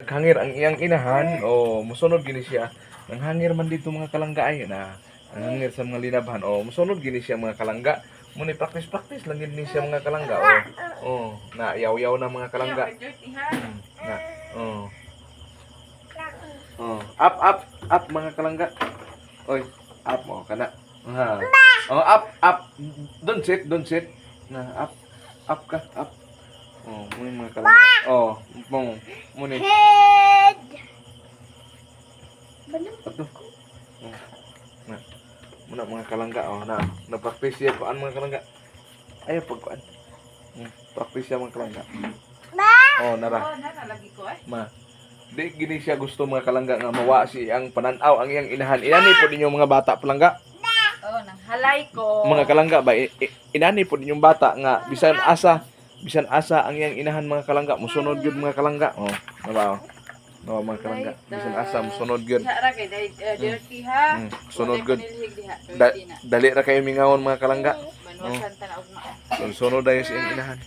Hangir ang iyang inahan, o musunod gini siya. Nang hangir man dito, mga kalangga, ay na. Ang hangir sa mga linabhan, o musunod gini siya, mga kalangga. Muni practice practice lang gini siya, mga kalangga. O, oh, na yaw-yaw na, mga kalangga. Na. Oh. Oh, up, up, up, mga kalangga. Oy, up mo kana. Ha. Oh, up, up. Don't sit, don't sit. Na, up. Up ka, up. Oh, muni, mga kalangga. Oh, mo muni. Head. Ato. Oh. Na. Muna, mga kalangga, oh, na. Na practice siya kuan, mga kalangga. Ay pagkuan. Practice siya, mga kalangga. Oh, nara. Oh, na lagi ko eh. Ma. Di gini siya gusto, mga kalangga, nga mawa si ang pananaw ang iyang inahan. Inani po ninyong mga bata, palangga. Oh, nang halay ko. Mga kalangga ba, inani po ninyong bata nga bisan asa ang iyang inahan, mga kalangga, musunod gyud, mga kalangga. Oh, naba oh. Naba, mga kalangga, bisan asa musunod gyud. Diha ra kay dirty ha. Sunod Walay gyud. panilhig diha. Da, Dirty na. dali ra kayo mingawon, mga kalangga. Banwasan ta na ugma. Sunod dayon sa iyang inahan.